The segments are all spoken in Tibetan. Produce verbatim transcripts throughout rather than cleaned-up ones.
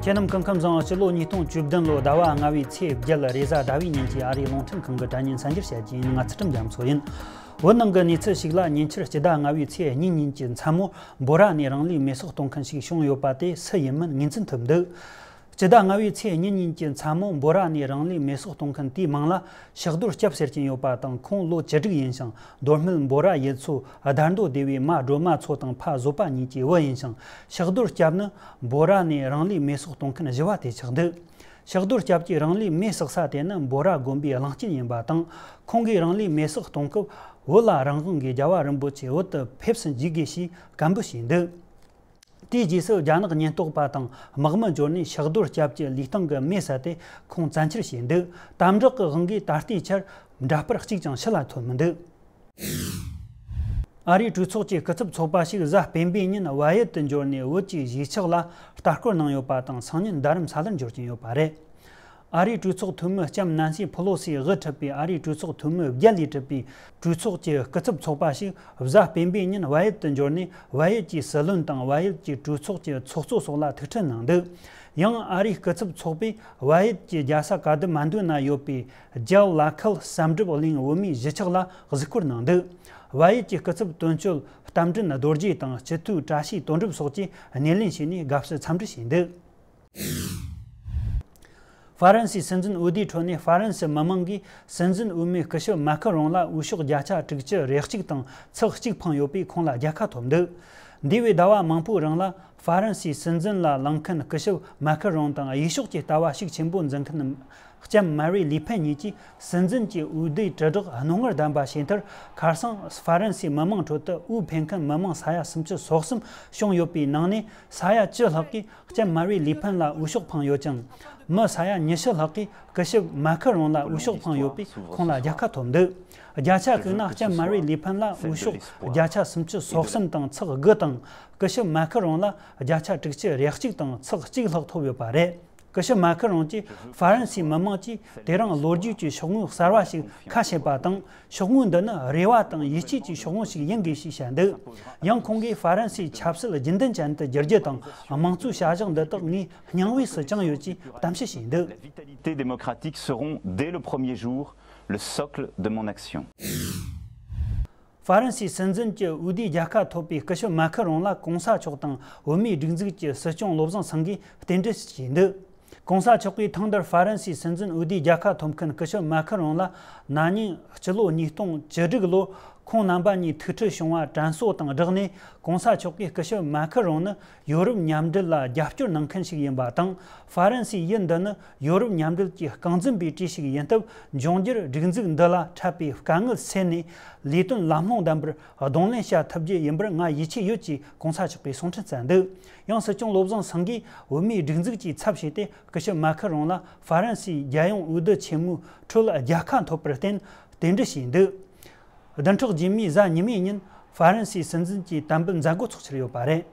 ཁྱེད་རྣམས་སྐུ་ཁམས་བཟང་། སྤྱི་ལོ་ཉིས་སྟོང་བཅུ་བདུན་ལོ་ཟླ་བ་ལྔ་བའི་ཚེས་བརྒྱད་རེས་གཟའ་ཟླ་བའི་ཉིན་གྱི་ཨ་རིའི་རླུང་འཕྲིན་ཁང་གི་དྲ་བརྙན་གསར་འགྱུར་བཤད་རྒྱུ་ཡིན། ང་ཚུལ་ཁྲིམས་རྒྱ་མཚོ་ཡིན། བོད་ནང་གི་གནས་ཚུལ་ཞིག་ལ། ཉེ་ཆར་སྤྱི་ཟླ་ལྔ་བའི་ཚེས་གཉིས་ཉིན་གྱི་མཚན་མོ་འབོ་ར་ནས་རང་ལུས་མེ་སྲེག་གཏོང་མཁན་ཞིག་བྱུང་ཡོད་པ་དེ་སུ་ཡིན་མིན་ངོས་འཛིན་ཐུབ་འདུག་སྤྱི་ཟླ་ལྔ་བའི་ཚེས་གཉིས་ཉིན་གྱི་མཚན་མོ་འབོ་ར་ནས་རང་ལུས་མེ་སྲེག་གཏོང་མཁན་དེའི་མིང་ལ་ཕྱག་རྡོར་སྐྱབས་ཟེར་གྱིན་ཡོད་པ་དང་། ཁོང་ལོ་བཅུ་དྲུག་ཡིན་ཞིང་། མདོ་སྨད་འབོ་ར་ཡུལ་ཚོ་དར་མདོ་སྡེ་བའི་མ་སྒྲོལ་མ་མཚོ་དང་ཕ་བཟོད་པ་གཉིས་ཀྱི་བུ་ཡིན་ཞིང་། ཕྱག་རྡོར་སྐྱབས་ནི་འབོ་ར་ནས་རང་ལུས་མེ་སྲེག་གཏོང་མཁན་བཞི་བ་དེ་ཆགས་འདུག་ཕྱག་རྡོར་སྐྱབས་ཀྱིས་རང་ལུས་མེ་བསྲེགས་ས་དེ་ནི་འབོ་ར་དགོན་པའི་གླིང་དཀྱིལ་ཡིན་པ་དང་། ཁོང་གིས་རང་ལུས་མེ་སྲེག་གཏོང་སྐབས་བོད་ལ་རང་དབང་གི་རྒྱལ་བ་རིན་པོ་ཆེ་བོད་དུ་ཕེབས་སུ་འཇུག་དགོས་ཞེས་བཀའ་འབོད་བྱས་འདུག་དེའི་རྗེས་སུ་རྒྱ་ནག་ཉེན་རྟོག་པ་དང་དམག་མི་འབྱོར་ནས་ཕྱག་རྡོར་སྐྱབས་ཀྱི་ལུས་སྟེང་གི་མེ་བསད་དེ་ཁོང་བཙན་ཁྱེར་བྱས་འདུག་དམ་དྲག་གི་དབང་གིས་ད་ལྟའི་ཆར་འདྲ་པར་གཅིག་ཀྱང་ཕྱི་ལ་ཐོན་མི་འདུག་ཨ་རིའི་གྲོས་ཚོགས་ཀྱི་སྐུ་ཚབ་ཚོགས་པ་ཞིག་གཟའ་སྤེན་པའི་ཉིན་བལ་ཡུལ་དུ་འབྱོར་ནས་བོད་ཀྱི་གཞིས་ཆགས་ལ་ལྟ་སྐོར་གནང་ཡོད་པ་དང་། སང་ཉིན་རྡ་རམ་ས་ལར་འབྱོར་གྱིན་ཡོད་པ་རེད། ཨ་རིའི་གྲོས་ཚོགས་འཐུས་མི་ལྕམ་ནན་སི་ཕོ་ལོ་སིས་དབུ་ཁྲིད་པའི་ཨ་རིའི་གྲོས་ཚོགས་འཐུས་མི་བརྒྱད་ལས་གྲུབ་པའི་གྲོས་ཚོགས་ཀྱི་སྐུ་ཚབ་ཚོགས་པ་ཞིག་གཟའ་སྤེན་པའི་ཉིན་བལ་ཡུལ་དུ་འབྱོར་ནས། བལ་ཡུལ་གྱི་སྲིད་བློན་དང་། བལ་ཡུལ་གྱི་གྲོས་ཚོགས་ཀྱི་ཚོགས་གཙོ་སོགས་ལ་ཐུག་འཕྲད་གནང་འདུག་ཡང་ཨ་རིའི་སྐུ་ཚབ་ཚོགས་པས་བལ་ཡུལ་གྱི་རྒྱལ་ས་ཀ་ཐ་མན་ཌུ་ན་ཡོད་པའི་ཇའོ་ལ་ཁལ་བསམ་གྲུབ་གླིང་བོད་མིའི་གཞིས་ཆགས་ལ་གཟིགས་སྐོར་གནང་འདུག་བལ་ཡུལ་གྱི་སྐུ་ཚབ་དོན་གཅོད་རྟ་མགྲིན་རྡོ་རྗེ་དང་། སྤྱི་འཐུས་བཀྲ་ཤིས་དོན་གྲུབ་སོགས་ཀྱིས་སྣེ་ལེན་བྱས་ནས་དགའ་བསུ་འཚམས་འདྲི་བྱས་འདུག་ཧྥ་རན་སིའི་སྲིད་འཛིན་འོས་བསྡུའི་ཁྲོད་ནས་ཧྥ་རན་སི་མི་མང་གིས་སྲིད་འཛིན་འོས་མི་སྐུ་ཞབས་མཱ་ཁི་རོང་ལ་འོས་ཤོག་བརྒྱ་ཆ་དྲུག་ཅུ་རེ་གཅིག་དང་ཚེག་གཅིག་འཕངས་ཡོད་པས། ཁོང་ལ་རྒྱལ་ཁ་ཐོབ་འདུག་འདས་པའི་ཟླ་བ་མང་པོའི་རིང་ལ་ཧྥ་རན་སིའི་སྲིད་འཛིན་ལ་ལངས་མཁན་སྐུ་ཞབས་མཱ་ཁི་རོང་དང་གཡས་ཕྱོགས་ཀྱི་ལྟ་བ་ཤུགས་ཆེན་པོ་འཛིན་མཁན་ལྕམ་མ་རི་ལི་ཕན་གཉིས་ཀྱིས་སྲིད་འཛིན་གྱི་འོས་བསྡུའི་དྲིལ་བསྒྲགས་རྣོ་ངར་ལྡན་པ་བྱས་མཐར། ཁ་སང་ཧྥ་རན་སིའི་མི་མང་ཁྲོད་དུ་འོས་འཕེན་མཁན་མི་མང་ས་ཡ་སུམ་ཅུ་སོ་གསུམ་བྱུང་ཡོད་པའི་ནང་ནས། ས་ཡ་བཅུ་ལྷག་གིས་ལྕམ་མ་རི་ལི་ཕན་ལ་འོས་ཤོག་འཕངས་ཡོད་ཅིང་། མི་ས་ཡ་ཉི་ཤུ་ལྷག་གིས་སྐུ་ཞབས་མཱ་ཁི་རོང་ལ་འོས་ཤོག་འཕངས་ཡོད་པས། ཁོང་ལ་རྒྱལ་ཁ་ཐོབ་འདུག་བརྒྱ་ཆ་བཀོད་ན་ལྕམ་མ་རི་ལི་ཕན་ལ་འོས་ཤོག་བརྒྱ་ཆ་སུམ་ཅུ་སོ་གསུམ་དང་ཚེག་དགུ་དང་། སྐུ་ཞབས་མཱ་ཁི་རོང་ལ་བརྒྱ་ཆ་དྲུག་ཅུ་རེ་གཅིག་དང་ཚེག་གཅིག་ལྷག་ཐོབ་ཡོད་པ་རེད། སྐུ་ཞབས་མཱ་ཁི་རོང་གིས་ཧྥ་རན་སིའི་མི་མང་གིས་དེ་རིང་ལོ་རྒྱུས་ཀྱི་ཤོག་ངོས་གསར་བ་ཞིག་ཁ་ཕྱེས་པ་དང་། ཤོག་ངོས་འདི་ནི་རེ་བ་དང་ཡིད་ཆེས་ཀྱི་ཤོག་ངོས་ཤིག་ཡིན་དགོས་ཞེས་བཤད་འདུག་ཡང་ཁོང་གིས་ཧྥ་རན་སིའི་ཆབ་སྲིད་རྒྱུན་ལྡན་ཅན་དུ་བསྒྱུར་རྒྱུ་དང་། དམངས་གཙོའི་བྱ་གཞག་འདི་དག་ངས་སྙིང་དབུས་སུ་བཅངས་ཡོད་ཅེས་གཏམ་བཤད་བྱས་འདུག La vitalité démocratique seront, dès le premier jour, le socle de mon action. ཧྥ་རན་སིའི་སྲིད་འཛིན་གྱི་འོས་བསྡུའི་རྒྱལ་ཁ་ཐོབ་པའི་སྐུ་ཞབས་མཱ་ཁི་རོང་ལ་གོང་ས་མཆོག་དང་བོད་མིའི་སྒྲིག་འཛུགས་ཀྱི་སྲིད་སྐྱོང་བློ་བཟང་སེང་གེས་རྟེན་འབྲེལ་བྱས་འདུག་གོང་ས་མཆོག་གིས་ཐེངས་འདིར་ཧྥ་རན་སིའི་སྲིད་འཛིན་འོས་བསྡུའི་རྒྱལ་ཁ་ཐོབ་མཁན་སྐུ་ཞབས་མཱ་ཁི་རོང་ལ་ན་ནིང་སྤྱི་ལོ་ཉིས་སྟོང་བཅུ་དྲུག་ལོར་ཁོང་རྣམ་པ་གཉིས་ཐུག་འཕྲད་བྱུང་བ་དྲན་གསོ་དང་སྦྲགས་ནས། གོང་ས་མཆོག་གིས་སྐུ་ཞབས་མཱ་ཁི་རོང་ནི་ཡོ་རོབ་མཉམ་འབྲེལ་ལ་རྒྱབ་སྐྱོར་གནང་མཁན་ཞིག་ཡིན་པ་དང་། ཧྥ་རན་སིའི་ཡུལ་འདི་ནི་ཡོ་རོབ་མཉམ་འབྲེལ་གྱི་རྐང་འཛིན་པའི་གྲས་ཤིག་ཡིན་སྟབས། འབྱུང་འགྱུར་སྒྲིག་འཛུགས་འདི་ལ་འཕྲད་པའི་དཀའ་ངལ་སེལ་ནས། ལས་དོན་ལམ་ལྷོང་ལྡན་པར་གདོང་ལེན་བྱ་ཐུབ་རྒྱུ་ཡིན་པར་ང་ཡིད་ཆེས་ཡོད་ཅེས་གོང་ས་མཆོག་གིས་གསུང་འཕྲིན་བསྩལ་འདུག་ཡང་སྲིད་སྐྱོང་བློ་བཟང་སེང་གེས་བོད་མིའི་སྒྲིག་འཛུགས་ཀྱི་ཚབ་བྱས་ཏེ། སྐུ་ཞབས་མཱ་ཁི་རོང་ལ་ཧྥ་རན་སིའི་རྒྱལ་ཡོངས་འོས་བསྡུ་ཆེན་མོའི་ཁྲོད་རྒྱལ་ཁ་ཐོབ་པར་བརྟེན་རྟེན་འབྲེལ་བྱས་འདུག་བདུན་ཕྲག་རྗེས་མའི་གཟའ་ཉི་མའི་ཉིན་ཧྥ་རན་སིའི་སྲིད་འཛིན་གྱི་དམ་འབུལ་མཛད་སྒོ་འཚོགས་འཆར་ཡོད་པ་རེད།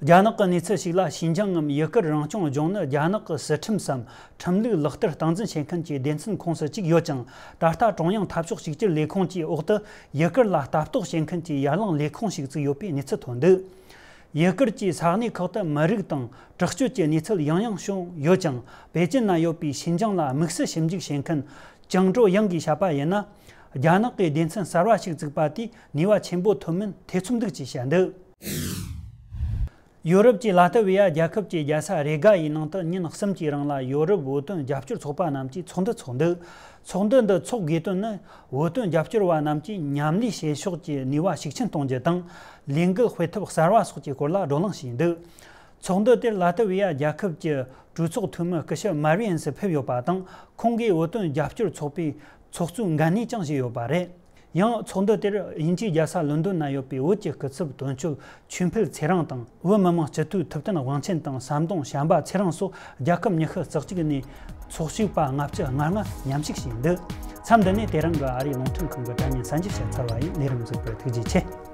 རྒྱ་ནག་གི་གནས་ཚུལ་ཞིག་ལ། ཞིན་ཅང་ངམ་ཡུ་གུར་རང་སྐྱོང་ལྗོངས་ནི་རྒྱ་ནག་གི་སྲིད་ཁྲིམས་སམ་ཁྲིམས་ལུགས་ལག་བསྟར་སྟངས་འཛིན་བྱེད་མཁན་གྱི་སྡེ་ཚན་ཁོངས་སུ་བཅུག་ཡོད་ཅིང་། ད་ལྟ་ཀྲུང་དབྱང་འཐབ་ཕྱོགས་གཅིག་གྱུར་ལས་ཁུངས་ཀྱི་འོག་ཏུ་ཡུ་གུར་ལ་ལྟ་རྟོག་བྱེད་མཁན་གྱི་ཡར་ལངས་ལས་ཁུངས་ཤིག་བཙུགས་ཡོད་པའི་གནས་ཚུལ་ཐོན་འདུག་ཡུ་གུར་གྱི་ས་གནས་ཁག་ཏུ་མི་རིགས་དང་དྲག་སྤྱོད་ཀྱི་གནས་ཚུལ་ཡང་ཡང་བྱུང་ཡོད་ཅིང་། པེ་ཅིན་ན་ཡོད་པའི་ཞིན་ཅང་ལ་དམིགས་བསལ་ཞིབ་འཇུག་བྱེད་མཁན་ཅང་ཀྲོ་ཡང་གིས་བཤད་པ་ཡིན་ན། རྒྱ་ནག་གིས་སྡེ་ཚན་གསར་བ་ཞིག་བཙུགས་པ་དེས་ནུས་པ་ཆེན་པོ་ཐོན་མིན་ཐེ་ཚོམ་འདུག་ཅེས་བཤད་འདུག་ཡོ་རོབ་ཀྱི་ལ་ཏི་བི་ཡ་རྒྱལ་ཁབ་ཀྱི་རྒྱལ་ས་རེ་ག་ཡི་ནང་དུ་ཉིན་གསུམ་གྱི་རིང་ལ་ཡོ་རོབ་བོད་དོན་རྒྱབ་སྐྱོར་ཚོགས་པ་རྣམས་ཀྱིས་ཚོགས་འདུ་འཚོགས་འདུག་ཚོགས་འདུ་འདི་འཚོགས་དགོས་དོན་ནི། བོད་དོན་རྒྱབ་སྐྱོར་བ་རྣམས་ཀྱིས་མཉམ་ལས་བྱེད་ཕྱོགས་ཀྱི་ནུས་པ་ཤུགས་ཆེན་གཏོང་རྒྱུ་དང་། ལས་འགུལ་སྤེལ་ཐབས་གསར་བ་སོགས་ཀྱི་སྐོར་ལ་བགྲོ་གླེང་བྱས་འདུག་ཚོགས་འདུ་དེར་ལ་ཏི་བི་ཡ་རྒྱལ་ཁབ་ཀྱི་གྲོས་ཚོགས་འཐུས་མི་སྐུ་ཞབས་མར་ཝི་ཨན་སི་ཕེབས་ཡོད་པ་དང་། ཁོང་གིས་བོད་དོན་རྒྱབ་སྐྱོར་ཚོགས་པའི་ཚོགས་གཙོའི་འགན་ནུས་ཀྱང་བཞེས་ཡོད་པ་རེད། ཡང་ཚོགས་འདུ་དེར་དབྱིན་ཇིའི་རྒྱལ་ས་ལོན་ཌོན་ན་ཡོད་པའི་བོད་ཀྱི་སྐུ་ཚབ་དོན་གཅོད་ཆོས་འཕེལ་ཚེ་རིང་དང་། བོད་མི་མང་སྤྱི་འཐུས་ཐུབ་བསྟན་དབང་ཆེན་དང་། ཟམ་གདོང་བྱམས་པ་ཚེ་རིང་སོགས་རྒྱལ་ཁབ་ཉི་ཤུ་རྩ་གཅིག་ནས་ཚོགས་ཞུགས་པ་ལྔ་བཅུ་ང་ལྔ་མཉམ་ཞུགས་བྱས་འདུག་མཚམས་འདི་ནས་དེ་རིང་གི་ཨ་རིའི་རླུང་འཕྲིན་ཁང་གི་དྲ་བརྙན་གསར་འགྱུར་བཤད་ཚར་བ་ཡིན། ལས་རིམ་གཟིགས་པར་ཐུགས་རྗེ་ཆེ།